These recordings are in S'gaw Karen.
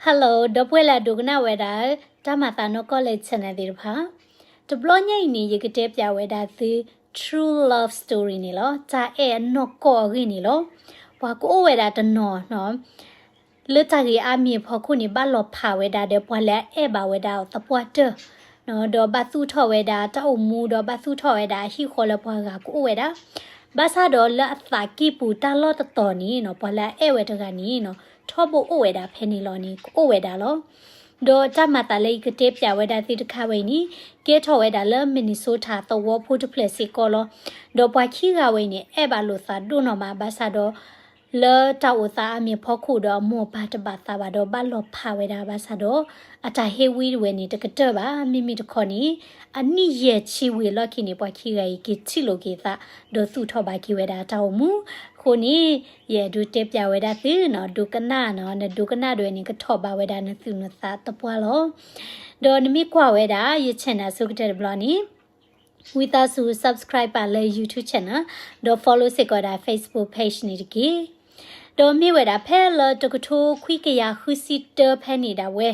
Hello ဒီပုၢ်ဝဲၢ်လၢအဒိကနၣ်ဝဲဒၣ် တၢ်မၤသးနီၢ်ကီၢ်လၢ channel သ့ၣ်တဖၣ်, တဘျီညါအံၤန့ၣ် ယကတဲပၠးဝဲဒၣ်သု true love story န့ၣ်လီၤ. တၢ်အဲၣ်အနီၢ်ကီၢ်အဂ့ၢ်န့ၣ်လီၤ. ပှၤကအိၣ်ဝဲဒၣ်တနီၤနီၤ လၢတၢ်ဂ့ၢ်အါမံၤအဖီခိၣ်န့ၣ် ဘၣ်လီၤဖးဝဲဒၣ်ဒီးပှၤလၢအအဲၣ်ဘၣ်ဝဲဒၣ်အီၤသပှၢ်တၢၢ်, ဒီးဘၣ်သူၣ်ထီၣ်ဝဲဒၣ်တၢ်အိၣ်မူ ဒီးဘၣ်သူၣ်ထီၣ်ဝဲဒၣ်အဟံၣ်ဃီလၢပှၤဂၤကအိၣ်ဝဲဒၣ်, ဘၣ်ဆၣ်ဒီးလၢအသးကံၢ်ပူၤတၢ်လီၢ်တတီၤန့ၣ်နီၤ ပှၤလၢအအဲၣ်ဝဲတဂၤန့ၣ်နီၤ ထီဘိအိၣ်ဝဲဒၣ်ဖဲန့ၣ်လီၤန့ၣ် ကအိၣ်ဝဲဒၣ်လီၤ. ဒီးတၢ်မၤသးလၢယကတဲပၠးဝဲဒၣ်သုတခါဝဲအံၤန့ၣ် ကဲထီၣ်ဝဲဒၣ်လၢ Minnesota သဝီဖိတဖျၢၣ်စ့ၢ်ကီးလီၤ. ဒီးပှၤခံဂၤဝဲအံၤန့ၣ် အဲၣ်ဘၣ်လိာ်သးဒိၣ်နီၢ်မး ဘၣ်ဆၣ်ဒီး လၢတၢ်အိၣ်သးအါမံၤအဖီခိၣ်ဒီးအမိၢ်အပၢ်တဘၣ်သးဘၣ်ဒီးဘၣ်လီၤဖးဝဲဒၣ် ဘၣ်ဆၣ်ဒီး အတၢ်ဟ့ၣ်ဝံတဝဲန့ၣ် တကတၢၢ်ဘၣ်. မ့မ့ၢ်တခီန့ၣ် အနံၣ်ယဲၢ်ဆံဝံၤအလီၢ်ခံန့ၣ် ပှၤခံဂၤအံၤက့ၤထံၣ်လိာ်က့ၤသး ဒီးသူၣ်ထီၣ်ဘၣ်က့ၤဝဲဒၣ်တၢ်အိၣ်မူ. အဃိန့ၣ် ယအဲၣ်ဒိးတဲပၠးဝဲဒၣ်သုနီၤ ဒိကနၣ်နီၤ နဒိကနၣ်ဒၣ်ဝဲန့ၣ် ကထီၣ်ဘၣ်ဝဲဒၣ်နသူၣ်နသးသပှၢ်လီၤ. ဒီးနမ့ၢ်ကွၢ်ဝဲဒၣ် ယ channel အဆိကတၢၢ်တဘျီန့ၣ် ဝံသးစူၤ subscribe ပာ်လၢ YouTube channel ဒီး follow စ့ၢ်ကီးဒၣ် Facebook page န့ၣ်တက့ၢ်. ဒီးမ့ၢ်ဝဲဒၣ်ဖဲလၢတကထိခွံကယၤဃုဆံတၢဖဲန့ၣ်ဒၣ်ဝဲ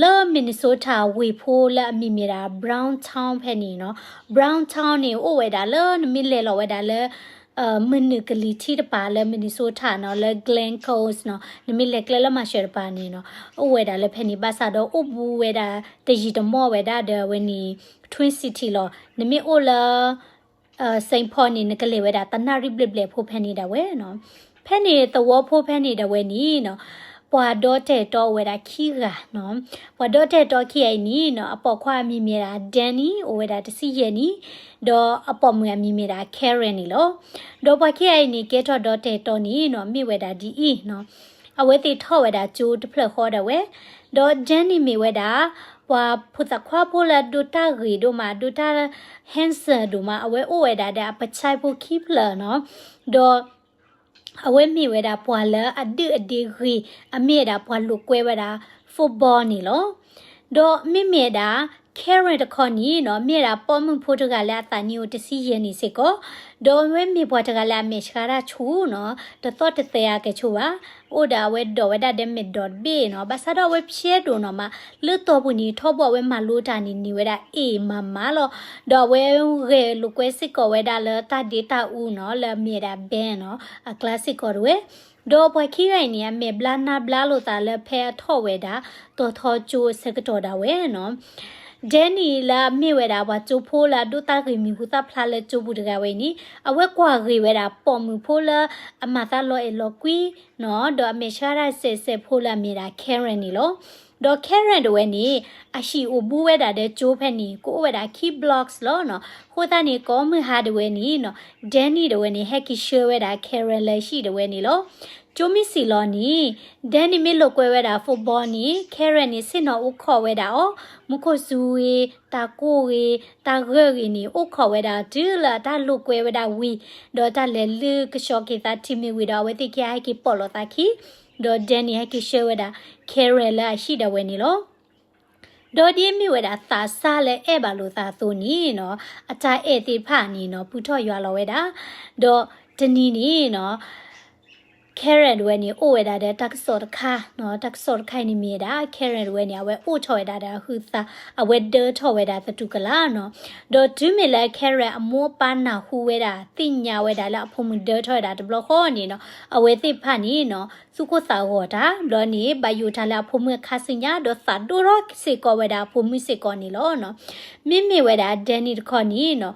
လၢ Minnesota ဝ့ၢ်ဖိလၢအမံၤမ့ၢ်ဒၣ် Browntown ဖဲန့ၣ်နီၤ. Browntown န့ၣ် အိၣ်ဝဲဒၣ်လၢနမ့ၢ်လဲၤလီၤဝဲဒၣ်လၢ မုၢ်နုာ်ကလံၤထံးတပၤလၢ Minnesota နီၤ လၢ Glen Coast နီၤ နမ့ၢ်လဲၤကျဲလၢမၤစၢၤတပၤန့ၣ်နီၤ အိၣ်ဝဲဒၣ်လၢဖဲန့ၣ် ဘၣ်ဆၣ်ဒီးအိၣ်ဘူးဝဲဒၣ်တယံာ်တမီၢ်ဝဲဒၣ်ဒီးအဝဲန့ၣ် Twin City လီၤ. နမ့ၢ်အိၣ်လၢ Saint Paul န့ၣ် နကလဲၤဝဲဒၣ်တနၣ်ရံၣ်ဘျဲၣ်ဘျဲၣ်ဖိဖဲန့ၣ်ဒၣ်ဝဲနီၤ. ဖဲန့ၣ်သဝီဖိဖဲန့ၣ်ဒၣ်ဝဲန့ၣ်နီၤ ပှၤဒီတဲာ်တီအိၣ်ဝဲဒၣ်ခံဂၤနီၤ. ပှၤဒီတဲာ်တီခံဂၤအံၤန့ၣ်နီၤ အပိာ်ခွါအမံၤမ့ၢ်ဒၣ် Danny အိၣ်ဝဲဒၣ်တဆံယဲၢ်နံၣ်, ဒီးအပိာ်မုၣ်အမံၤမ့ၢ်ဒၣ် Karen န့ၣ်လီၤ. ဒီးပှၤခံဂၤအံၤန့ၣ် ကဲထီၣ်ဒီတဲာ်တီန့ၣ်နီၤ မ့ၢ်ဝဲဒၣ်ဒ်အံၤနီၤ အဝဲသ့ၣ်ထီၣ်ဝဲဒၣ်ကၠိတဖျၢၣ်ဃီဒၣ်ဝဲ, ဒီး Danny မ့ၢ်ဝဲဒၣ် ပှၤဖိသၣ်ခွါဖိလၢအဒိတၢ်ဂ့ၤဒိၣ်မး ဒိတၢ် handsome ဒိၣ်မး အဝဲအိၣ်ဝဲဒၣ်ဒီးအပဆဲဖိခံဖျၢၣ်နီၤ, ဒီး အဝဲမ့ၢ်ဝဲဒၣ်ပှၤလၢအဒုၣ်အဒ့ဂ့ၤ အမ့ၢ်ဝဲဒၣ်ပှၤလိာ်ကွဲဝဲဒၣ် football န့ၣ်လီၤ. ဒီးမ့မ့ၢ်ဝဲဒၣ် Karen တခီန့ၣ်နီၤ မ့ၢ်ဝဲဒၣ်ပိာ်မုၣ်ဖိတဂၤလၢအသးနံၣ်အိၣ်တဆံယဲၢ်နံၣ်စ့ၢ်ကီး, ဒီးအဝဲမ့ၢ်ပှၤတဂၤလၢအမဲာ်ဆှးတၢ်ဆူၣ်နီၤ တသီၣ်တသဲးအကဲဆိဘၣ်, အိၣ်ဒီးအဝဲဒိးဝဲဒၣ်ဒီးမဲာ်ဒိးတဘ့ၣ်နီၤ, ဘၣ်ဆၣ်ဒီးအဝဲဖျဲးဒိၣ်နီၤမး, လၢတီၢ်ပူၤန့ၣ် ထီဘိအဝဲမၤလိတၢ်န့ၣ်န့ၢ်ဝဲဒၣ်အ့ၣ်မးမးလီၤ, ဒီးအဝဲဂဲၤလိာ်ကွဲစ့ၢ်ကီးဝဲဒၣ်လၢတၢ်ဒ့တၢ်အူနီၤ လၢအမ့ၢ်ဝဲဒၣ် band နီၤ အကျါစ့ၢ်ကီးဒၣ်ဝဲ, ဒီးပှၤခံဂၤအံၤန့ၣ် အမဲာ်ဘျါနါဘျါလိာ်သးလၢဖဲအထီၣ်ဝဲဒၣ် တီၤထီကၠိအဆၢကတီၢ်ဒၣ်ဝဲနီၤ Danny လၢအမ့ၢ်ဝဲဒၣ်ပှၤကၠိဖိလၢအဒိတၢ်ဂ့ၤမံၤဟူသၣ်ဖျါလၢကၠိပူၤတဂၤဝဲအံၤန့ၣ် အဝဲကွၢ်ဂ့ၤဝဲဒၣ်ပိာ်မုၣ်ဖိလၢအမၤသးလီၤအဲၣ်လီၤကွံနီၤ ဒီးအမဲာ်ဆှးတၢ်စဲးစဲးဖိလၢအမ့ၢ်ဒၣ် Karen န့ၣ်လီၤ. ဒီး Karen ဒၣ်ဝဲန့ၣ် အဟံၣ်အိၣ်ဘူးဝဲဒၣ်ဒီးကၠိဖဲန့ၣ် ကအိၣ်ဝဲဒၣ်ခံ blocks လီၤနီၤ. အဃိသတးန့ၣ် ကိးမုၢ်ဟါဒၣ်ဝဲန့ၣ်နီၤ Danny ဒၣ်ဝဲန့ၣ် ဟဲက့ၤဆှၢဝဲဒၣ် Karen လၢဟံၣ်ဒၣ်ဝဲန့ၣ်လီၤ. ကၠိမ့ၢ်စံၣ်လီၤန့ၣ် Danny မ့ၢ်လိာ်ကွဲဝဲဒၣ် football န့ၣ် Karen န့ၣ် ဆ့ၣ်နီၤအိၣ်ခိးဝဲဒၣ်အီၤ, မူခိၣ်စူၤဂ့ၤ, တၢ်ကိၢ်ဂ့ၤ, တၢ်ဂၢၢ်ဂ့ၤန့ၣ် အိၣ်ခိးဝဲဒၣ်အီၤတုၤလၢအတၢ်လိာ်ကွဲဝဲဒၣ်ဝံၤ, ဒီးတၢ်လဲၤလုၢ်ကဆှီက့ၤသးထံမ့ၢ်ဝံၤဒီး အဝဲသ့ၣ်ခံဂၤဟဲက့ၤပိာ်လိာ်သးခံ, ဒီး Danny ဟဲက့ၤဆှၢဝဲဒၣ် Karen လၢအဟံၣ်ဒၣ်ဝဲန့ၣ်လီၤ. ဒီးဒ်အမ့ၢ်ဝဲဒၣ်သးစၢ်လၢအဲၣ်ဘၣ်လိာ်သးအသိးန့ၣ်နီၤ အတၢ်အဲၣ်သ့ၣ်တဖၣ်န့ၣ်နီၤ ပူထီၣ်ယွၤလီၤဝဲဒၣ်, ဒီးတနံၤန့ၣ်နီၤ Karen ဒၣ်ဝဲန့ၣ် အိၣ်ဝဲဒၣ်ဒီးတၢ်ကစီၣ်တခါနီၤ, တၢ်ကစီၣ်တခါအံၤန့ၣ်မ့ၢ်ဝဲဒၣ် Karen ဒၣ်ဝဲန့ၣ် အဝဲအိၣ်ထီၣ်ဝဲဒၣ်ဒီးအဟုးအသး, အဝဲဒၢထီၣ်ဝဲဒၣ်သတူၢ်ကလာ်နီၤ, ဒီးတုၤမ့ၢ်လၢ Karen အမိၢ်အပၢ်နၢ်ဟူဝဲဒၣ် သ့ၣ်ညါဝဲဒၣ်လၢအဖိမုၣ်ဒၢထီၣ်ဝဲဒၣ်တဘျီဃီန့ၣ်နီၤ အဝဲသ့ၣ်တဖၣ်န့ၣ်နီၤ သူၣ်ကိၢ်သးဂီၤတၢ်, ဘျီန့ၣ် ဘၣ်ယိၣ်တၢ်လၢအဖိမုၣ်အခါဆူညါ ဒီးသးဒိၣ်ထီၣ်စ့ၢ်ကီးဝဲဒၣ်အဖိမုၣ်စ့ၢ်ကီးန့ၣ်လီၤ. မ့မ့ၢ်ဝဲဒၣ် Danny တခီန့ၣ်နီၤ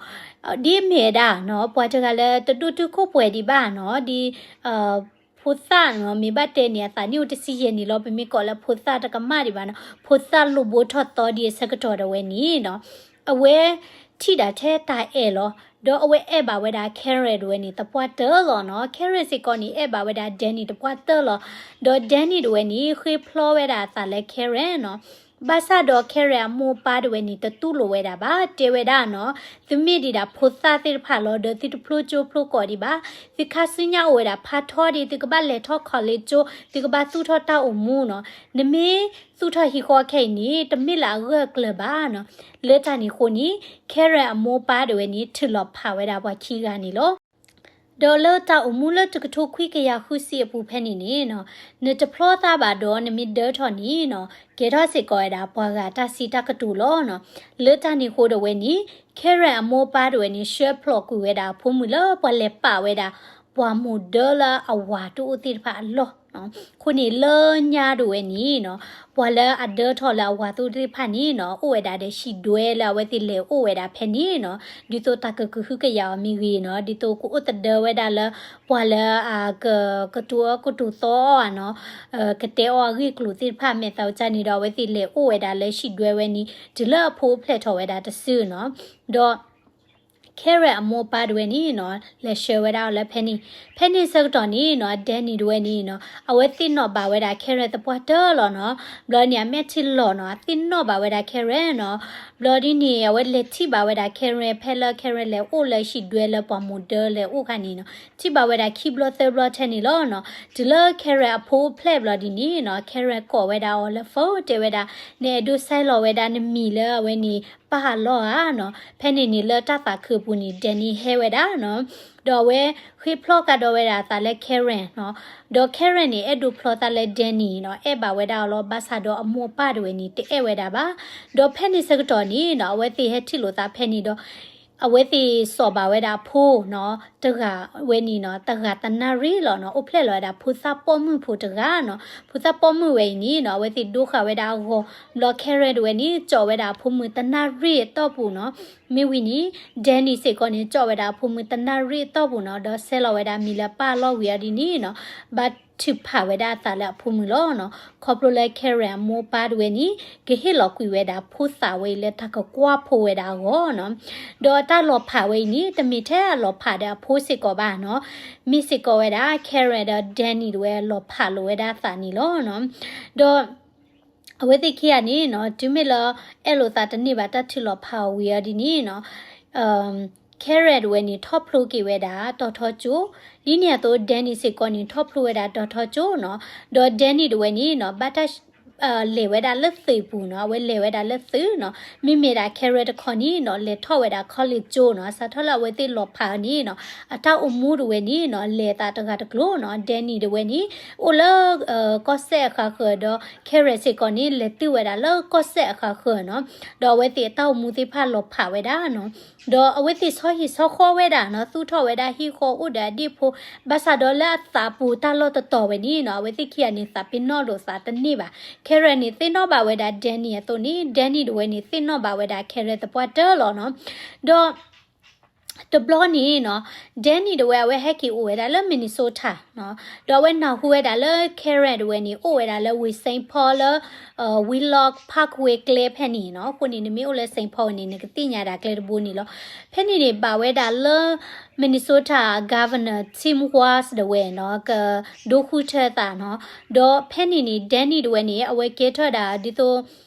ဒ်အမ့ၢ်ဝဲဒၣ်နီၤ ပှၤတဂၤလၢတဒိၣ်တုာ်ခိၣ်ပှဲၤဒံးဘၣ်နီၤ, ဒ် ဖိသၣ်နီၤ မ့ၢ်ဘၣ်တဲန့ၣ် အသးနံၣ်အိၣ်တဆံယဲၢ်နံၣ်လီၤ, ပမ့ၢ်ကိးလၢဖိသၣ်တကမၣ်ဒံးဘၣ်နီၤ, ဖိသၣ်လိၣ်ဘိထီၣ်သီဒံးအဆၢကတီၢ်ဒၣ်ဝဲန့ၣ်နီၤ အဝဲထံၣ်ဒၣ်ထဲတၢ်အဲၣ်လီၤ, ဒီးအဝဲအဲၣ်ဘၣ်ဝဲဒၣ် Karen ဒၣ်ဝဲန့ၣ် သပှၢ်တၢၢ်လီၤနီၤ. Karen စ့ၢ်ကီးန့ၣ် အဲၣ်ဘၣ်ဝဲဒၣ် Danny သပှၢ်တၢၢ်လီၤ. ဒီး Danny ဒၣ်ဝဲန့ၣ် ဃ့ဖျီဝဲဒၣ်အသးလၢ Karen နီၤ. ဘၣ်ဆၣ်ဒီး Karen အမိၢ်အပၢ်ဒၣ်ဝဲန့ၣ် တတူၢ်လိာ်ဝဲဒၣ်ဘၣ်, တဲဝဲဒၣ်နီၤ, သုမ့ၢ်ဒံးဒၣ်ဖိသၣ်သ့ၣ်တဖၣ်လီၤ, ဒီးသုတဖျိကၠိဖျိကိာ်ဒံးဘၣ်. သုခါဆူညါအိၣ်ဝဲဒၣ်ဖးထီဒံး, သုကဘၣ်လဲၤထီၣ် college ကၠိ, သုကဘၣ်သူၣ်ထီၣ်တၢ်အိၣ်မူနီၤ. နမ့ၢ်သူၣ်ထီၣ်ဟံၣ်ဃီခဲအံၤန့ၣ် တမ့ၢ်လၢအဂၢၢ်ကျၢၤဘၣ်နီၤ. လၢတၢ်န့ၣ်အဃိန့ၣ် Karen အမိၢ်အပၢ်ဒၣ်ဝဲန့ၣ် ထုးလီၤဖးဝဲဒၣ်ပှၤခံဂၤန့ၣ်လီၤ. ဒီးလၢတၢ်အိၣ်မူလၢတကထိခွံကယၤဃုဆံအပူၤဖဲန့ၣ်န့ၣ်နီၤ, နတဖျီသးဘၣ်ဒီးနမ့ၢ်ဒၢထီၣ်န့ၣ်နီၤ, ကဲထီၣ်စ့ၢ်ကီးဝဲဒၣ်ပှၤဂၤတၢ်စံးတၢ်ကတိၤလီၤနီၤ. လၢတၢ်န့ၣ်အဃိဒီးဝဲန့ၣ် Karen အမိၢ်အပၢ်တဝဲန့ၣ် ဆှၢဖျိးကွံာ်ဝဲဒၣ်အဖိမုၣ်လၢပှၤလဲၤပာ်ဝဲဒၣ် ပှၤမိၢ်ဒၢလၢအဝၤတအိၣ်သ့ၣ်တဖၣ်အလီၢ်နီၤ. အဃိန့ၣ်လၢညါဒၣ်ဝဲန့ၣ်နီၤ, ပှၤလၢအဒၢထီၣ်လၢအဝၤသ့ၣ်တဖၣ်န့ၣ်နီၤ, အိၣ်ဝဲဒၣ်ဒီးဟံၣ်ဒွဲလၢအဝဲသ့ၣ်လဲၤအိၣ်ဝဲဒၣ်ဖဲန့ၣ်နီၤ, ဒ်သိးတၢ်ကကဟုကယာ်အီၤမ့ၢ်ဂ့ၤနီၤ, ဒ်သိးကအိၣ်သဒၢဝဲဒၣ်လၢ ပှၤလၢအက ကတိၤအၢကတိၤသီအီၤနီၤ, ကတဲအီၤအဂ့ၢ်အကျိၤသ့ၣ်တဖၣ် မဲာ်သးကန့ၣ်ဒီး အဝဲသ့ၣ်လဲၤအိၣ်ဝဲဒၣ်လၢဟံၣ်ဒွဲဝဲန့ၣ် တုၤလၢအဖိအိၣ်ဖျဲၣ်ထီၣ်ဝဲဒၣ်တစုနီၤ. ဒီး Karen အမိၢ်အပၢ်တဝဲန့ၣ်နီၤ, လဲၤဆှၢဝဲဒၣ်အီၤလၢဖဲန့ၣ်, ဖဲန့ၣ်ဆၢကတီၢ်န့ၣ်နီၤ, Danny တဝဲန့ၣ်နီၤ, အဝဲသ့ၣ်နီၣ်ဘၣ်ဝဲဒၣ် Karen သပှၢ်တၢၢ်လီၤနီၤ. ဘျီန့ၣ် အမဲာ်ထံလီၤနီၤ, အသ့ၣ်နီၣ်ဘၣ်ဝဲဒၣ် Karen နီၤ. ဘျီဒ်န့ၣ် အဝဲလဲၤထံၣ်ဘၣ်ဝဲဒၣ် Karen ဖဲလၢ Karen လဲၤအိၣ်လၢဟံၣ်ဒွဲလၢပှၤမိၢ်ဒၢလဲၤအိၣ်ခါန့ၣ်နီၤ, ထံၣ်ဘၣ်ဝဲဒၣ်ခံဘျီသၢဘျီထဲန့ၣ်လီၤနီၤ. တုၤလၢ Karen အဖိအိၣ်ဖျဲၣ်ဘျီဒ်န့ၣ်နီၤ, Karen ကိးဝဲဒၣ်အီၤလၢ phone တဲဝဲဒၣ်, နအဲၣ်ဒိးဆဲးလီၤဝဲဒၣ်နမံၤလၢအဝဲန့ၣ် ပၢ်အလီၢ်ဧါနီၤ. ဖဲန့ၣ်န့ၣ် လၢတၢ်သးခုအပူၤန့ၣ် Danny ဟဲဝဲဒၣ်နီၤ. ဒီးအဝဲဃ့ဖျီကဒီးဝဲဒၣ်အသးလၢ Karen နီၤ. ဒီး Karen န့ၣ် အဲၣ်ဒိးဖျီသးလၢ Danny နီၤ, အဲၣ်ဘၣ်ဝဲဒၣ်အီၤလီၤ. ဘၣ်ဆၣ်ဒီးအမိၢ်အပၢ်တဝဲန့ၣ် တအဲၣ်ဝဲဒၣ်ဘၣ်. ဒီးဖဲန့ၣ်ဆၢကတီၢ်န့ၣ်နီၤ, အဝဲသ့ၣ်ဟဲထံၣ်လိာ်သးဖဲန့ၣ်ဒီး အဝဲသ့ၣ်စိာ်ဘၣ်ဝဲဒၣ်အဖိနီၤ, တဂၤဝဲန့ၣ်နီၤ, တဂၤတနၣ်ရံၣ်လီၤနီၤ, အိၣ်ဖျဲၣ်လီၤဝဲဒၣ်ဖိသၣ်ပိာ်မုၣ်ဖိတဂၤနီၤ. ဖိသၣ်ပိာ်မုၣ်ဝဲအံၤန့ၣ်နီၤ, အဝဲသ့ၣ်ဒိဃာ်ဝဲဒၣ်အဂီၤ, ဘျီ Karen တဝဲန့ၣ် ကၠီာ်ဝဲဒၣ်အဖိမုၣ်တနၣ်ရံၣ်အတီၢ်ပူၤနီၤ. မ့ၢ်ဝံၤန့ၣ် Danny စ့ၢ်ကီးန့ၣ် ကၠီာ်ဝဲဒၣ်အဖိမုၣ်တနၣ်ရံၣ်အတီၢ်ပူၤနီၤ, ဒီးဆဲးလီၤဝဲဒၣ်မံၤလၢပၢ်အလီၢ်ဝံၤအီၤဒ်န့ၣ်နီၤ, ဘၣ်ထုးဖးဝဲဒၣ်အသးလၢအဖိမုၣ်လီၤနီၤ. ခီဖျိလၢ Karen အမိၢ်အပၢ်တဝဲန့ၣ် ကဟ့ၣ်လီၤကွံာ်ဝဲဒၣ်ဖိသၣ်ဝဲအံၤလၢတၢ်ကကွၢ်ဖိဝဲဒၣ်အဂီၢ်နီၤ. ဒီးတၢ်လီၤဖးဝဲအံၤန့ၣ် တမ့ၢ်ထဲအလီၤဖးဒီးအဖိစ့ၢ်ကီးဘၣ်နီၤ. မ့ၢ်စ့ၢ်ကီးဝဲဒၣ် Karen ဒီး Danny တဝဲလီၤဖးလိာ်ဝဲဒၣ်အသးန့ၣ်လီၤနီၤ. ဒီး အဝဲသ့ၣ်ခံဂၤန့ၣ်နီၤ, တုၤမ့ၢ်လၢ အဲၣ်လိာ်သးတန့ၢ်ဘၣ်တၢ်ထုးလီၤဖးအီၤဝံၤအီၤဒ်န့ၣ်နီၤ, Karen တဝဲန့ၣ် ထီၣ်ဖျိက့ၤဝဲဒၣ်တီၤထီကၠိ, ဒ်န့ၣ်အသိး Danny စ့ၢ်ကီးန့ၣ် ထီၣ်ဖျိဝဲဒၣ်တီၤထီကၠိနီၤ. ဒီး Danny တဝဲန့ၣ်နီၤ, ဘၣ်တၢ် လဲၤဝဲဒၣ်လၢသုးပူၤနီၤ, အဝဲလဲၤဝဲဒၣ်လၢသုးနီၤ. မ့မ့ၢ်ဒၣ် Karen တခီန့ၣ်နီၤ, လဲၤထီၣ်ဝဲဒၣ် college ကၠိနီၤ. စးထီၣ်လၢအဝဲသ့ၣ်လီၤဖးအီၤန့ၣ်နီၤ, အတၢ်အိၣ်မူတဝဲန့ၣ်နီၤ, လဲၤအသးတဂၤတကျိၤနီၤ. Danny တဝဲန့ၣ် အိၣ်လၢ ကီၢ်စဲၣ်အဃးဃၢၤဒီး Karen စ့ၢ်ကီးန့ၣ် လဲၤတုၤဝဲဒၣ်လၢကီၢ်စဲၣ်အဃးဃၢၤနီၤ. ဒီးအဝဲသ့ၣ်အတၢ်အိၣ်မူသ့ၣ်တဖၣ်လီၤဖးဝဲဒၣ်နီၤ. ဒီးအဝဲသ့ၣ်ဆီဟံၣ်ဆီဃီဝဲဒၣ်နီၤ, သူၣ်ထီၣ်ဝဲဒၣ်ဟံၣ်ဃီအိၣ်ဒီးအဒ့ၣ်ဖိ, ဘၣ်ဆၣ်ဒီးလၢအသးပူၤတၢ်လီၢ်တတီၤဝဲန့ၣ်နီၤ, အဝဲသ့ၣ်ခံဂၤန့ၣ် သးပ့ၤနီၣ်လိာ်သးတန့ၢ်ဘၣ်. Karen န့ၣ် သ့ၣ်နီၣ်ဘၣ်ဝဲဒၣ် Danny အသိးန့ၣ်, Danny တဝဲန့ၣ် သ့ၣ်နီၣ်ဘၣ်ဝဲဒၣ် Karen သပှၢ်တၢၢ်လီၤနီၤ. ဒီး တဘျီန့ၣ်နီၤ, Danny တဝဲအဝဲဟဲက့ၤအိၣ်ဝဲဒၣ်လၢ Minnesota နီၤ, ဒီးအဝဲနၢ်ဟူဝဲဒၣ်လၢ Karen တဝဲန့ၣ် အိၣ်ဝဲဒၣ်လၢဝ့ၢ် Saint Paul လၢ Wheelock Parkway ကျဲဖဲန့ၣ်နီၤ. အဃိန့ၣ် နမ့ၢ်အိၣ်လၢ Saint Paul န့ၣ် နကသ့ၣ်ညါဒၣ်ကျဲတဘိန့ၣ်လီၤ. ဖဲန့ၣ်န့ၣ် ဘၣ်ဝဲဒၣ်လၢ Minnesota Governor Tim Walz တဝဲနီၤ, ကဒိဃုထၢသးနီၤ. ဒီးဖဲန့ၣ်န့ၣ် Danny တဝဲန့ၣ် အဝဲကဲထီၣ်ဒၣ်ဒ်သိး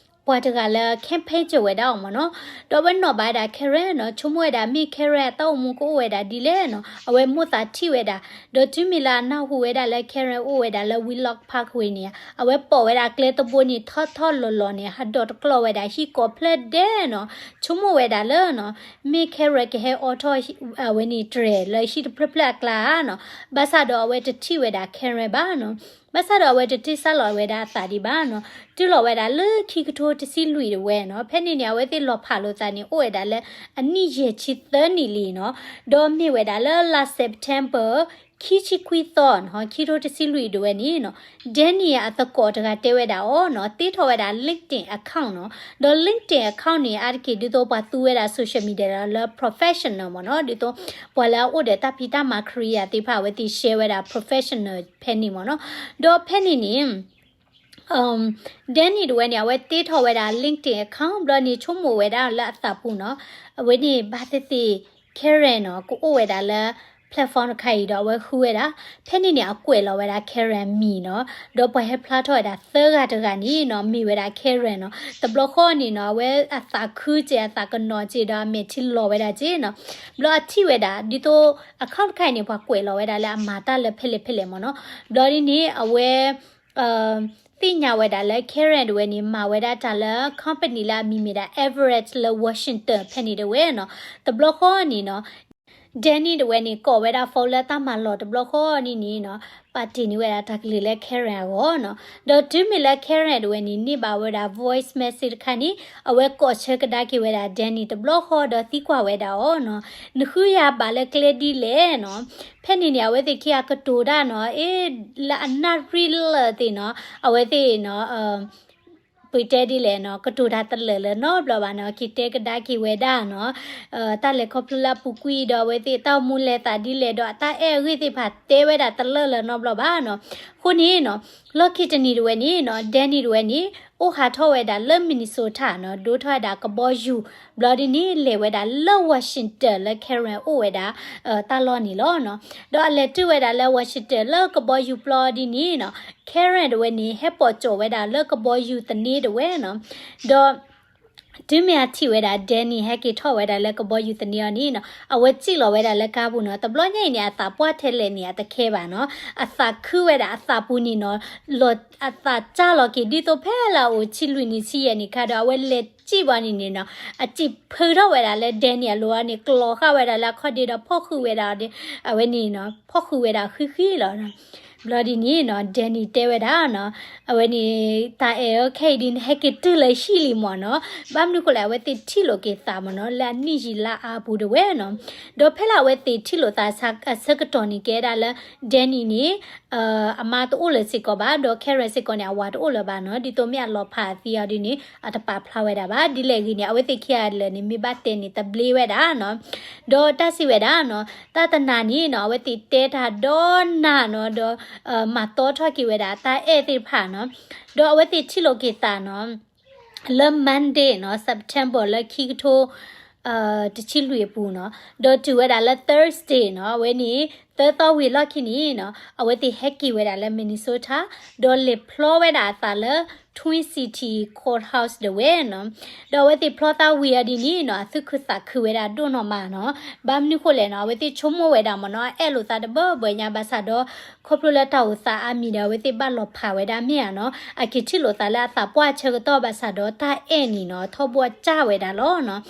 ပှၤတဂၤလၢ campaign စၢၤဝဲဒၣ်အီၤမ့ၢ်နီၤ. ဒီးအဝဲနီၣ်ဘၣ်ဝဲဒၣ် Karen နီၤ, ဆိကမိၣ်ဝဲဒၣ်မ့ၢ် Karen အတၢ်အိၣ်မူကအိၣ်ဝဲဒၣ်ဒ်လဲၣ်နီၤ, အဝဲမိၣ်သးထံၣ်ဝဲဒၣ်. ဒီးတုၤမ့ၢ်လၢအနၢ်ဟူဝဲဒၣ်လၢ Karen အိၣ်ဝဲဒၣ်လၢ Wheelock Parkway န့ၣ်, အဝဲပိာ်ဝဲဒၣ်ကျဲတဘိန့ၣ် ထီၣ်ထီၣ်လီၤလီၤန့ၣ် ဟးဒိးတကျီၢ်ဝဲဒၣ်ဟံၣ်ကိးဖျၢၣ်ဒဲးနီၤ. ဆိကမိၣ်ဝဲဒၣ်လၢနီၤ, မ့ၢ် Karen ကဟဲအိးထီၣ် အဝဲန့ၣ်တြဲၤလၢဟံၣ်တဖျၢၣ်ဖျၢၣ်အကျါဧါနီၤ. ဘၣ်ဆၣ်ဒီးအဝဲတထံၣ်ဝဲဒၣ် Karen ဘၣ်နီၤ. ဘၣ်ဆၣ်ဒီးအဝဲတတ့စးလီၤဝဲဒၣ်အသးဒံးဘၣ်နီၤ. တုၤလီၤဝဲဒၣ်လၢခံကထိတဆံလွံၢ်တဝဲနီၤ. ဖဲန့ၣ်န့ၣ် အဝဲသ့ၣ်လီၤဖးလိာ်သးန့ၣ် အိၣ်ဝဲဒၣ်လၢအနံၣ်ယဲၢ်ဆံသၢနံၣ်လံနီၤ. ဒီးမ့ၢ်ဝဲဒၣ်လၢလါ September ခံဆံခွံသီနီၤ, ခံကထိတဆံလွံၢ်တဝဲန့ၣ်နီၤ, Danny အသကိးတဂၤတဲဝဲဒၣ်အီၤနီၤ, တ့ထီၣ်ဝဲဒၣ် LinkedIn account နီၤ. ဒီး LinkedIn account န့ၣ် အါတက့ၢ်ဒ်သိးပှၤသူဝဲဒၣ် social media လၢ professional မ့ၢ်နီၤ, ဒ်သိးပှၤလၢအအိၣ်ဒီးတၢ်ဖံးတၢ်မၤခရံာ်ယၤသ့ၣ်တဖၣ် အဝဲသ့ၣ် share ဝဲဒၣ် professional ဖဲန့ၣ်မ့ၢ်နီၤ. ဒီးဖဲန့ၣ်န့ၣ် Danny တဝဲန့ၣ် အဝဲတ့ထီၣ်ဝဲဒၣ် LinkedIn account ဘျီန့ၣ် ဆိကမိၣ်ဝဲဒၣ်လၢအသးပူၤနီၤ, အဝဲန့ၣ်ဘၣ်သ့ၣ်သ့ၣ် Karen နီၤ ကအိၣ်ဝဲဒၣ်လၢ platform တခါအံၤဒီး အဝဲဃုဝဲဒၣ်, ဖဲန့ၣ်န့ၣ် အကွဲးလီၤဝဲဒၣ် Karen မံၤနီၤ. ဒီးပှၤဟဲဖျါထီၣ်ဝဲဒၣ်သၢဂၤတဂၤန့ၣ်နီၤ မ့ၢ်ဝဲဒၣ် Karen နီၤ. တဘျီဃီန့ၣ်နီၤ အဝဲအသးခုက့ၤ အသးကနီၤက့ၤဒီး အမဲာ်ထံလီၤဝဲဒၣ်က့ၤနီၤ. ဘျီအထံၣ်ဝဲဒၣ် ဒ်သိး account တခါအံၤန့ၣ် ပှၤကွဲးလီၤဝဲဒၣ်လၢအမၤတၢ်လၢဖဲလဲၣ်ဖဲလဲၣ်မ့ၢ်နီၤ. ဘျီဒ်န့ၣ် အဝဲ သ့ၣ်ညါဝဲဒၣ်လၢ Karen တဝဲန့ၣ် မၤဝဲဒၣ်တၢ်လၢ company လၢအမံၤမ့ၢ်ဒၣ် Everest လၢ Washington ဖဲန့ၣ်တဝဲနီၤ. တဘျီဃီန့ၣ်နီၤ Danny တဝဲန့ၣ် ကိးဝဲဒၣ် phone လၢတၢ်မၤလီၢ်တဘျီဃီန့ၣ်န့ၣ်နီၤ, ပာ်တ့ၢ်န့ၢ်ဝဲဒၣ်တၢ်ကလုၢ်လၢ Karen အဂီၢ်နီၤ. ဒီးတုၤမ့ၢ်လၢ Karen တဝဲန့ၣ် န့ၢ်ဘၣ်ဝဲဒၣ် voice message တခါန့ၣ် အဝဲကိးဆၢကဒါက့ၤဝဲဒၣ် Danny တဘျီဃီ ဒီးသံကွၢ်ဝဲဒၣ်အီၤနီၤ, နဃုယၤဘၣ်လၢကျဲဒ်လဲၣ်နီၤ. ဖဲန့ၣ်န့ၣ် အဝဲသ့ၣ်ခံဂၤကတိၤတၢ်နီၤ, အ့ လၢအနၣ်ရံၣ်လၢာ်သ့ၣ်နီၤ, အဝဲသ့ၣ်နီၤ ပတဲဒ်လဲၣ်နီၤ, ကတိၤတၢ်တလၢာ်လၢၤနီတဘျီဘၣ်နီၤ, က့ၤတဲကဒါက့ၤဝဲဒၣ်နီၤ, တၢ်လဲၤခီဖျိလၢအပူၤကွံာ်ဒီး အဝဲသ့ၣ်တၢ်အိၣ်မူလဲၤသးဒ်လဲၣ်ဒီး အတၢ်အဲၣ်အဂ့ၢ်သ့ၣ်တဖၣ်တဲဝဲဒၣ်တလၢာ်လၢၤနီတဘျီဘၣ်နီၤ. အဃိန့ၣ်နီၤ, လီၢ်ခံတနံၤတဝဲန့ၣ်နီၤ, Danny တဝဲန့ၣ် အိၣ်ဟးထီၣ်ဝဲဒၣ်လၢ Minnesota နီၤ, ဒိးထီၣ်ဝဲဒၣ်ကဘီယူၤ, ဘျီဒ်န့ၣ် လဲၤဝဲဒၣ်လၢ Washington လၢ Karen အိၣ်ဝဲဒၣ် တၢ်လီၢ်န့ၣ်လီၤနီၤ. ဒီးအလဲၤတုၤဝဲဒၣ်လၢ Washington လၢကဘီယူၤပျီဒ်န့ၣ်နီၤ, Karen တဝဲန့ၣ် ဟဲပိာ်ကၠီာ်ဝဲဒၣ်လၢကဘီယူၤသန့တဝဲနီၤ. ဒီး တုၤမ့ၢ်အထံၣ်ဝဲဒၣ် Danny ဟဲက့ၤထီၣ်ဝဲဒၣ်လၢကဘီယူၤသန့အီၤန့ၣ်နီၤ, အဝဲစံၣ်လီၤဝဲဒၣ်လၢကါပူၤနီၤ, တဘျီညါအံၤန့ၣ် အသးပှၢ်ထဲလဲၣ်န့ၣ် အတခဲဘၣ်နီၤ, အသးခုဝဲဒၣ်အသးပူၤန့ၣ်နီၤ, လီၤ အသးစၢ်လီၤက့ၤဒ်သိးဖဲလၢအအိၣ်ဆံလွံၢ်နံၣ်ဆံယဲၢ်နံၣ်ခါဒီး အဝဲလဲၤစံၣ်ဘၣ်န့ၣ်န့ၣ်နီၤ, အစံၣ်ဖုထီၣ်ဝဲဒၣ်လၢ Danny အလိၤအီၤန့ၣ် ကျီၤဃာ်ဝဲဒၣ်လၢအခီၣ်ဒ့ဒီးဖီၣ်ဃုာ်ဝဲဒၣ်ဒီး အဝဲန့ၣ်နီၤ, ဖီၣ်ဃုာ်ဝဲဒၣ်ဃံဃံလီၤ. ဘျီဒ်န့ၣ်နီၤ, Danny တဲဝဲဒၣ်နီၤ, အဝဲန့ၣ် တၢ်အဲၣ်အခဲအံၤဒ်န့ၣ် ဟဲက့ၤတုၤလၢဟံၣ်လံမ့ၢ်နီၤ, ဘၣ်မနုၤဃိလဲၣ် အဝဲသ့ၣ်ထံၣ်လိာ်က့ၤသးမ့ၢ်နီၤ, လၢအနံၣ်ယံာ်လါအါပူၤတဝဲနီၤ. ဒီးဖဲလၢအဝဲသ့ၣ်ထံၣ်လိာ်သးအဆၢကတီၢ်န့ၣ် ကဲဒၣ်လၢ Danny န့ၣ် အမါတအိၣ်လၢၤစ့ၢ်ကီးဘၣ်, ဒီး Karen စ့ၢ်ကီးန့ၣ် အဝၤတအိၣ်လၢၤဘၣ်နီၤ, ဒ်သိးမ့ၢ်အလီၤဖးအသံအီၤဒ်န့ၣ် အတပာ်ဖျါဝဲဒၣ်ဘၣ်. ဒ်လဲၣ်ဂ့ၤန့ၣ် အဝဲသ့ၣ်ခံဂၤလၢာ်န့ၣ် မ့ၢ်ဘၣ်တဲန့ၣ် တဘျ့ဝဲဒၣ်နီၤ. ဒီးတၢ်စံးဝဲဒၣ်နီၤ, တၢ်တနၤန့ၣ်နီၤ, အဝဲသ့ၣ်တဲတၢ်ဒီးနၤနီၤ, ဒီး မၤတီထီၣ်က့ၤဝဲဒၣ်တၢ်အဲၣ်သ့ၣ်တဖၣ်နီၤ. ဒီးအဝဲသ့ၣ်ထံၣ်လိာ်က့ၤသးနီၤ လၢ Monday နီၤ, September လၢခံကထိ တဆံလွံၢ်အပူၤနီၤ, ဒီးတုၤဝဲဒၣ်လၢ Thursday နီၤ, အဝဲန့ၣ် သၢသီဝံၤအလီၢ်ခံန့ၣ်နီၤ, အဝဲသ့ၣ်ဟဲက့ၤဝဲဒၣ်လၢ Minnesota ဒီးလဲၤဖျီဝဲဒၣ်အသးလၢ Twin City Courthouse တဝဲနီၤ. ဒီးအဝဲသ့ၣ်ဖျီသးဝံၤအီၤဒ်န့ၣ်နီၤ, အသူၣ်ခုသးခုဝဲဒၣ်ဒိၣ်နီၢ်မးနီၤ. ဘၣ်မနုၤဃိလဲၣ်နီၤ, အဝဲသ့ၣ်ဆိကမိၣ်ဝဲဒၣ်မ့ၢ်နီၤ, အအဲၣ်လိာ်သးတဘၢဘၢညါဘၣ်ဆၣ်ဒီး ခီဖျိလၢတၢ်အိၣ်သးအါမံၤဒီး အဝဲသ့ၣ်ဘၣ်လီၤဖးဝဲဒၣ်မ့ၢ်ဧါနီၤ, အက့ၤထံၣ်လိာ်သးလၢအသးပှၢ်ဆၢကတီၢ်ဘၣ်ဆၣ်ဒီး တၢ်အဲၣ်န့ၣ်နီၤ, ထီဘိအစၢ်ဝဲဒၣ်လီၤနီၤ.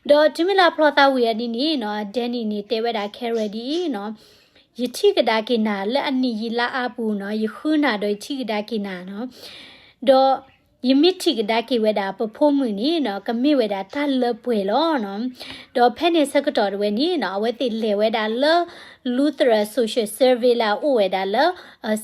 ဒီးတုၤမ့ၢ်လၢအဖျီသးဝံၤအီၤဒ်န့ၣ်နီၤ, Danny န့ၣ်တဲဝဲဒၣ် Karen ဒ်အံၤနီၤ, ယထံၣ်ကဒါက့ၤနၤလၢအနံၣ်ယံာ်လါအါပူၤနီၤ, ယဃုနၤဒီးယထံၣ်ကဒါက့ၤနၤနီၤ. ဒီး ယမ့ၢ်ထံၣ်ကဒါက့ၤဝဲဒၣ်ပဖိမုၣ်န့ၣ်နီၤ, ကမ့ၢ်ဝဲဒၣ်တၢ်လၢပှဲၤလီၤနီၤ. ဒီးဖဲန့ၣ်ဆၢကတီၢ်တဝဲန့ၣ်နီၤ, အဝဲသ့ၣ်လဲၤဝဲဒၣ်လၢ Lutheran Social Service လၢအအိၣ်ဝဲဒၣ်လၢ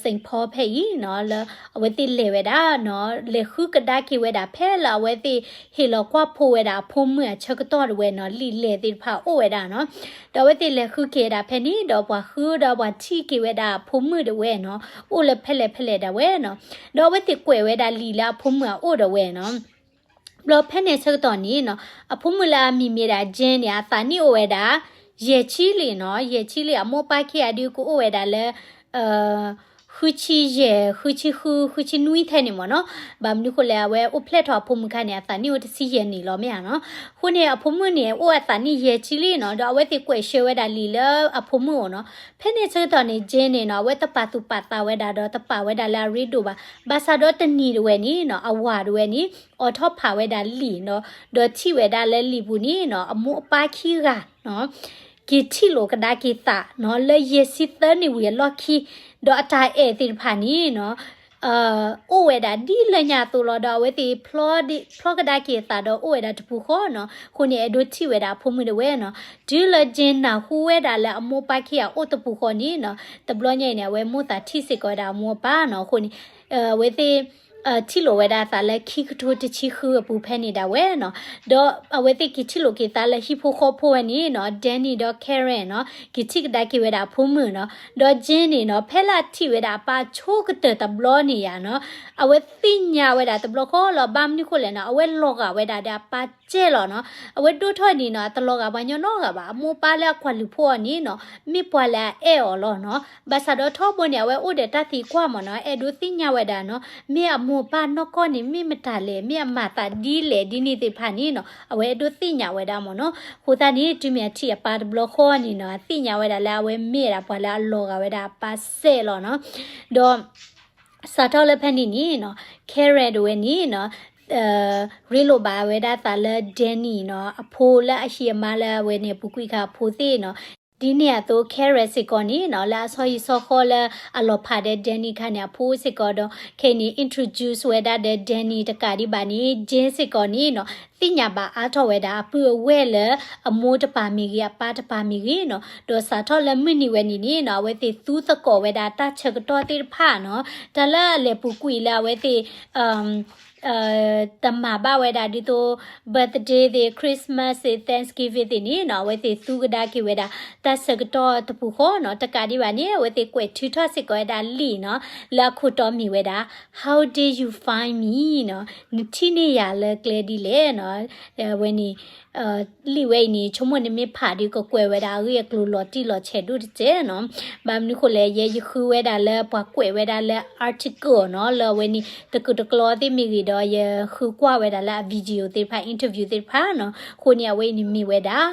Saint Paul ဖဲအံၤနီၤ, လၢအဝဲသ့ၣ်လဲၤဝဲဒၣ်နီၤ, လဲၤဃုကဒါက့ၤဝဲဒၣ်ဖဲလၢအဝဲသ့ၣ်ဟ့ၣ်လီၤကွၢ်ဖိဝဲဒၣ်အဖိမုၣ်အဆၢကတီၢ်တဝဲနီၤ, လံာ်လဲၢ်သ့ၣ်တဖၣ်အိၣ်ဝဲဒၣ်နီၤ. ဒီးအဝဲသ့ၣ်လဲၤဃုက့ၤဝဲဒၣ်ဖဲန့ၣ်, ဒီးပှၤဃုဒီးပှၤထံၣ်က့ၤဝဲဒၣ်အဖိမုၣ်တဝဲနီၤ, အိၣ်လၢဖဲလဲၣ်ဖဲလဲၣ်ဒၣ်ဝဲနီၤ. ဒီးအဝဲသ့ၣ်ကွဲးဝဲဒၣ်လံာ်လၢအဖိမုၣ်အအိၣ်ဒၣ်ဝဲနီၤ. ဘျီဖဲန့ၣ်ဆၢကတီၢ်န့ၣ်နီၤ, အဖိမုၣ်လၢအမံၤမ့ၢ်ဒၣ် Jane န့ၣ် အသးနံၣ်အိၣ်ဝဲဒၣ် ယဲၢ်ဆံလံနီၤ, ယဲၢ်ဆံလံ, အမိၢ်ပၢ်ခံဂၤဒုးကအိၣ်ဝဲဒၣ်လၢ ဃုဆံယဲၢ်, ဃုဆံဃု, ဃုဆံနွံထဲန့ၣ်မ့ၢ်နီၤ. ဘၣ်မနုၤဃိလဲၣ်, အဝဲအိၣ်ဖျဲၣ်ထီၣ်အဖိမုၣ်ခါန့ၣ် အသးနံၣ်အိၣ်တဆံယဲၢ်နံၣ်လီၤမ့ၢ်ဧါနီၤ. အဃိန့ၣ် အဖိမုၣ်န့ၣ် အိၣ်အသးနံၣ်ယဲၢ်ဆံလံနီၤ, ဒီးအဝဲသ့ၣ်ကွဲးဆှၢဝဲဒၣ်လံာ်လၢအဖိမုၣ်အိၣ်နီၤ. ဖဲန့ၣ်ဆၢကတီၢ်န့ၣ် Jane န့ၣ်နီၤ, အဝဲတပာ်သူၣ်ပာ်သးဝဲဒၣ်ဒီး တပာ်ဝဲဒၣ်လၢအရ့ဒိၣ်ဘၣ်. ဘၣ်ဆၣ်ဒီးတနံၤတဝဲန့ၣ်နီၤ, အဝၤတဝဲန့ၣ် အိးထီၣ်ဖးဝဲဒၣ်လံာ်နီၤ, ဒီးထံၣ်ဝဲဒၣ်လၢလံာ်ပူၤန့ၣ်နီၤ, အမိၢ်အပၢ်ခံဂၤနီၤ က့ၤထံၣ်လိာ်ကဒါက့ၤသးနီၤ, လၢယဲၢ်ဆံသၢနံၣ်ဝံၤအလီၢ်ခံ, ဒီးအတၢ်အဲၣ်သ့ၣ်တဖၣ်န့ၣ်နီၤ, အိၣ်ဝဲဒၣ်ဒ်လၢညါအသိးလီၤ. ဒီးအဝဲသ့ၣ်ဖျီကဒါက့ၤအသးဒီးအိၣ်ဝဲဒၣ်တပူၤဃီနီၤ. အဃိန့ၣ် အဲၣ်ဒိးထံၣ်ဝဲဒၣ်အဖိမုၣ်တဝဲနီၤ. တုၤလၢ Jane နၢ်ဟူဝဲဒၣ်လၢအမိၢ်ပၢ်ခံဂၤအိၣ်တပူၤဃီန့ၣ်နီၤ, တဘျီညါအံၤန့ၣ် အဝဲမိၣ်သးထံၣ်စ့ၢ်ကီးဝဲဒၣ်အမိၢ်အပၢ်နီၤ. အဃိန့ၣ် အဝဲသ့ၣ် ထံၣ်လိာ်ဝဲဒၣ်အသးလၢခံကထိတဆံဃုအပူၤဖဲန့ၣ်ဒၣ်ဝဲနီၤ. ဒီးအဝဲသ့ၣ်က့ၤထံၣ်လိာ်က့ၤသးလၢဟံၣ်ဖိဃီဖိဝဲန့ၣ်နီၤ, Danny ဒီး Karen နီၤ, က့ၤထံၣ်ကဒါက့ၤဝဲဒၣ်အဖိမုၣ်နီၤ. ဒီး Jane န့ၣ်နီၤ, ဖဲလၢအထံၣ်ဝဲဒၣ်အပၢ်ဆိကတၢၢ်တဘျီန့ၣ်ယါနီၤ, အဝဲသ့ၣ်ညါဝဲဒၣ်တဘျီဃီလီၤ. ဘၣ်မနုၤဃိလဲၣ်နီၤ, အဝဲလီၤဂာ်ဝဲဒၣ်ဒီးအပၢ်စဲးလီၤနီၤ. အဝဲဒိၣ်ထီၣ်န့ၣ်နီၤ, အတလီၤဂာ်ပှၤညီနီတဂၤဘၣ်. အမိၢ်အပၢ်လၢအကွၢ်လုၢ်ဖိအီၤန့ၣ်နီၤ, မ့ၢ်ပှၤလၢအအဲၣ်အီၤလီၤနီၤ. ဘၣ်ဆၣ်ဒီးထီဘိန့ၣ် အဝဲအိၣ်ဒီးတၢ်သံကွၢ်မ့ၢ်နီၤ, အဲၣ်ဒိးသ့ၣ်ညါဝဲဒၣ်နီၤ, မ့ၢ်အမိၢ်အပၢ်နီၢ်ကီၢ်န့ၣ် မ့ၢ်မတၤလဲၣ်, မ့ၢ်အမၤသးဒ်လဲၣ်ဒ်န့ၣ်သ့ၣ်တဖၣ်န့ၣ်နီၤ, အဝဲအဲၣ်ဒိးသ့ၣ်ညါဝဲဒၣ်မ့ၢ်နီၤ. အဃိသတးန့ၣ် တုၤမ့ၢ်အထံၣ်အပၢ်တဘျီဃီန့ၣ်နီၤ, အသ့ၣ်ညါဝဲဒၣ်လၢအဝဲမ့ၢ်ဝဲဒၣ်ပှၤလၢအလီၤဂာ်ဝဲဒၣ်အပၢ်စဲးလီၤနီၤ. ဒီး စးထီၣ်လၢဖဲန့ၣ်န့ၣ်နီၤ, Karen တဝဲန့ၣ်နီၤ, ရ့လိာ်ဘၣ်ဝဲဒၣ်သးလၢ Danny နီၤ, အဖိလၢအဟံးအမါလၢအဝဲန့ၣ် ပူၤကွံာ်ခါအဖိသ့ၣ်နီၤ. ဒ်န့ၣ်အသိး Karen စ့ၢ်ကီးန့ၣ်နီၤ လၢအဆီဟံၣ်ဆီဃီလၢအလီၤဖးဒီး Danny ခါန့ၣ် အဖိစ့ၢ်ကီးဒီး ခဲအံၤန့ၣ် introduce ဝဲဒၣ်ဒီး Danny တကးဒံးဘၣ်န့ၣ် Jane စ့ၢ်ကီးန့ၣ်နီၤ သ့ၣ်ညါဘၣ်အါထီၣ်ဝဲဒၣ် အပုၢ်အဝဲၢ်လၢအမိၢ်တပၤမ့ၢ်ဂ့ၤ အပၢ်တပၤမ့ၢ်ဂ့ၤနီၤ ဒီးစးထီၣ်လၢမုၢ်နံၤဝဲန့ၣ်န့ၣ်နီၤ အဝဲသ့ၣ်သူသကိးဝဲဒၣ်တၢ်ဆၢကတီၢ်သ့ၣ်တဖၣ်နီၤ တၢ်လၢအလဲၤပူၤကွံာ်လၢအဝဲသ့ၣ် တမၤဘၣ်ဝဲဒၣ်ဒ်သိး birthday သ့ၣ် Christmas သ့ၣ် Thanksgiving သ့ၣ်န့ၣ်နီၤ အဝဲသ့ၣ်သူကဒါက့ၤဝဲဒၣ် တၢ်ဆၢကတီၢ်တပူၤဃီနီၤ တကးဒံးဘၣ်န့ၣ် အဝဲသ့ၣ်ကွဲးထုးထီၣ်စ့ၢ်ကီးဝဲဒၣ်လံာ်နီၤ လၢအခိၣ်တီမ့ၢ်ဝဲဒၣ် How did you find me နီၤ နထံၣ်န့ၢ်ယၤလၢကျဲဒ်လဲၣ်နီၤ ဝဲန့ၣ် လံာ်ဝဲအံၤန့ၣ် ဆိကမိၣ်နမ့ၢ်ဖးဒီးကကွဲးဝဲဒၣ်အဂ့ၢ်အကျိၤလီၤတံၢ်လီၤဆဲးဒိၣ်တစဲးနီၤ ဘၣ်မနုၤဃိလဲၣ် ယဲယဃုဝဲဒၣ်လၢပှၤကွဲးဝဲဒၣ်လၢ article နီၤ လၢအဝဲန့ၣ် တကုာ်တကျီသ့ၣ်မ့ၢ်ဂ့ၤဒီး ယဃုကွၢ်ဝဲဒၣ်လၢအ video သ့ၣ်တဖၣ် interview သ့ၣ်တဖၣ်နီၤ အဃိန့ၣ် အဝဲအံၤန့ၣ်မ့ၢ်ဝဲဒၣ်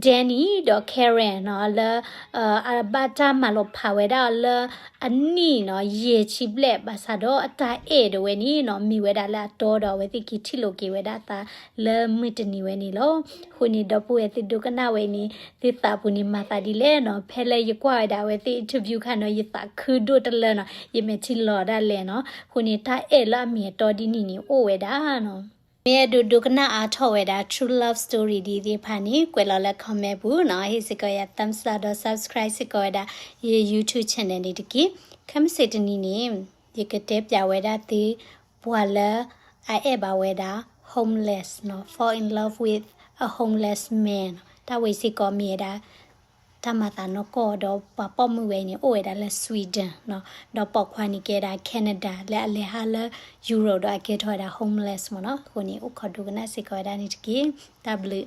Danny ဒီး Karen နီၤ လၢ အဘၣ်တၢ်မၤလီၤဖးဝဲဒၣ်လၢအနံၣ်နီၤ ယဲၢ်ဆံဘျဲၣ် ဘၣ်ဆၣ်ဒီးအတၢ်အဲၣ်ဒိးဝဲန့ၣ်နီၤ မ့ၢ်ဝဲဒၣ်လၢအတီဒီး အဝဲသ့ၣ်က့ၤထံၣ်လိာ်က့ၤဝဲဒၣ်အသးလၢမုၢ်တနံၤဝဲန့ၣ်လီၤ. အဃိန့ၣ် ဒီပုၢ်ဝဲၢ်သုဒိကနၣ်ဝဲအံၤန့ၣ် သုသးပူၤန့ၣ်မၤသးဒ်လဲၣ်နီၤ ဖဲလၢယကွၢ်ဝဲဒၣ်အဝဲသ့ၣ် interview ခါနီၤ ယသးခုဒိၣ်တလၢနီၤ ယမဲာ်ထံလီၤဒၣ်လဲာ်နီၤ အဃိန့ၣ် တၢ်အဲၣ်လၢအမ့ၢ်အတီဒ်န့ၣ်န့ၣ် အိၣ်ဝဲဒၣ်နီၤ မ့ၢ်အဲၣ်ဒိးဒိကနၣ်အါထီၣ်ဝဲဒၣ် true love story ဒ်သ့ၣ်တဖၣ်န့ၣ် ကွဲးလီၤလၢ comment ပူၤနီၤ ဟ့ၣ်စ့ၢ်ကီးယၤ thumbs up ဒီး subscribe စ့ၢ်ကီးဝဲဒၣ် ယ YouTube channel န့ၣ်တက့ၢ်. ခဲမုၢ်ဆ့ၣ်တနံၤန့ၣ် ယကတဲပျးဝဲဒၣ်သု ပှၤလၢအအဲၣ်ဘၣ်ဝဲဒၣ် homeless နီၤ fall in love with a homeless man တၢ်ဝဲစ့ၢ်ကီးမ့ၢ်ဝဲဒၣ် တၢ်မၤသးနီၢ်ကီၢ်ဒီးပှၤပိာ်မုၣ်ဝဲအံၤန့ၣ် အိၣ်ဝဲဒၣ်လၢ Sweden နီၤ ဒီးပိာ်ခွါန့ၣ်ကဲဒၣ် Canada လၢအလဲၤဟးလၢ Europe ဒီးအကဲထီၣ်ဝဲဒၣ် homeless မ့ၢ်နီၤ အဃိန့ၣ် အိၣ်ခိးဒိကနၣ်စ့ၢ်ကီးဝဲဒၣ်န့ၣ်တက့ၢ်. တၢ်ဘျုး